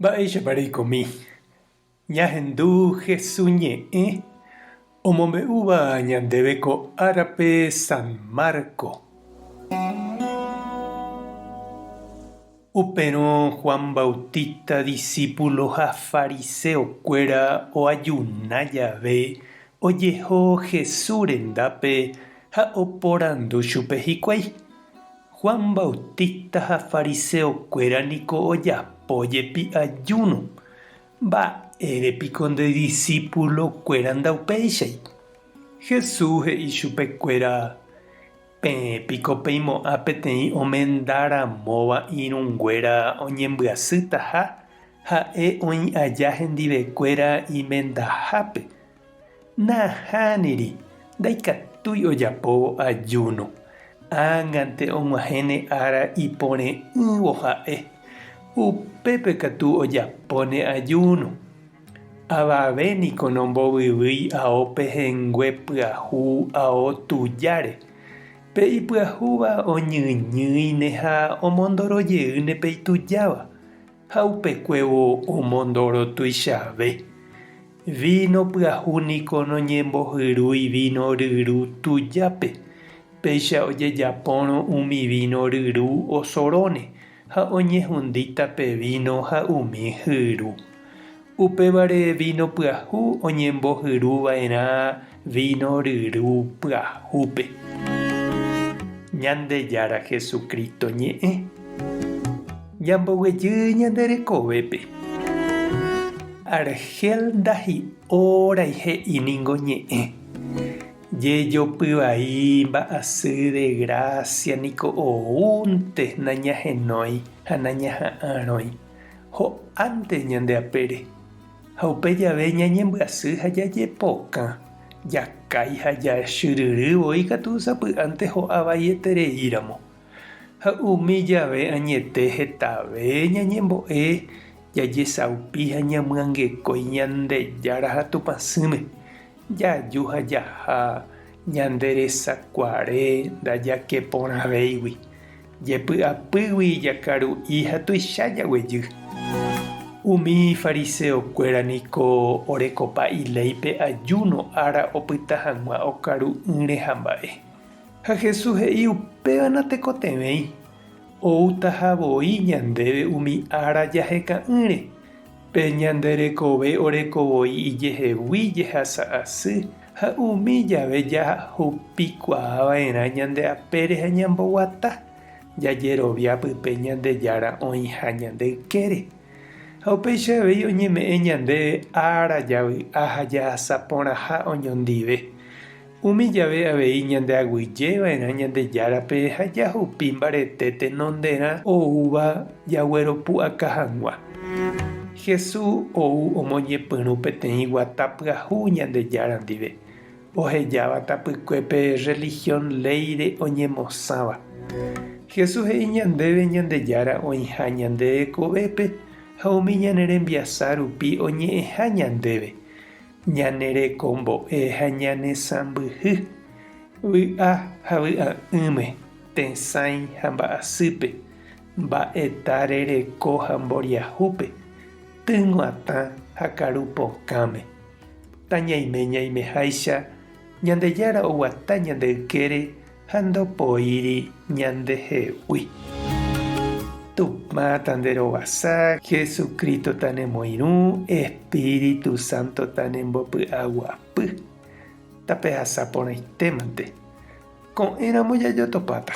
Mba'éichapa reikomi? Ñahendu Hesu ñe'ẽ omombe'úva ñandéve ko árape San Marco. Upérõ Juan Bautista disípulo ha fariséokuéra oajuna jave ojeho Hesu rendápe ha oporandu chupe hikuái. Juan Bautista ha fariseokuéra niko ojapo jepi ajúno. Mba'ére piko nde disípulokuéra ndaupéichai? Jesús he'i chupekuéra, Peẽ piko peimo'ã peteĩ omenda ramóva irũnguéra oñembyasytaha ha'e oĩ aja hendivekuéra imendahápe? Nahániri, ndaikatúi ojapóvo ajúno. Ág̃ante og̃uahẽne ára ipore'ỹvo ha'e, upépe katu ojapóne ajúno. Avave niko nombovyvýi ao pehẽngue pyahu ao tujáre. Pe ipyahúva oñyñýine ha omondoro jeýne pe itujáva. Ha upekuévo omondoro tuichave. Víno pyahu niko noñembohyrúi víno ryru tujápe, péicha ojejapórõ umi víno ryru osoróne ha oñehundíta pe víno ha umi hyru. Upévare víno pyahu oñembohyru va'erã víno ryru pyahúpe. Ñandejára Jesucristo ñe'ẽ. Ñamboguejy ñande rekovépe. Argel ndahi'órai he'i ningo ñe'ẽ. Jejopy vai mba'asy de grásia niko oúnte nañahenói ha nañaha'arõi. Ho'ánte ñande apére. Ha upe jave ñañembyasy ha jajepokã, jakái ha jachyryry voi katu sapy'ánte ho'a vaietereíramo. Ha umi jave añete hetave ñañembo'e, jajesaupi ha ñamyangekói Ñandejára ha Tupãsýme, jaju ha jaha ñande resakuare ndajakeporãvéigui. Jepy'apýgui jakaru'i ha tuicha jaguejy. Umi fariseokuéra niko orekopa iléipe ajúno ára opyta hag̃ua okaru'ỹre ha mba'e. Ha Jesús he'i upéva natekotevẽi, outaha voi ñandéve umi ára jaheka'ỹre. Pe ñande rekove oreko voi ijehegui jehasa asy ha umi jave jahupikuaa va'erã ñande apére ha ñamboguata, jajerovia pype Ñandejára oĩha ñande ykére. Ha upéicha avei oñeme'ẽ ñandéve ára javy'a ha jahasa porãha oñondive. Umi jave avei ñandeaguyje va'erã Ñandejárape ha jahupi mbarete tenonderã oúva jagueropu'aka hag̃ua. Jesús ou omoñepyrũ peteĩ guata pyahu Ñandejára ndive, ohejáva tapykuépe rrelihión léire oñemosãva. Jesús he'i ñandéve Ñandejára oĩha ñande rekovépe ha umi ñane rembiasa rupi oñe'ẽha ñandéve. Ñane rekombo'e ha ñane sãmbyhy, vy'a ha vy'a'ỹme, tesãi ha mba'asýpe, mba'eta rereko ha mboriahúpe, tyg̃uatã ha karu pokãme. Tañaime ñaimeháicha, Ñandejára oguata ñande ykére ha ndopoíri ñandehegui. Tupã tanderovasa, Jesucristo tanemoirũ, Espíritu Santo tanembopy'aguapy. Tapehasa porãitémante. Ko'ẽramo jajotopáta.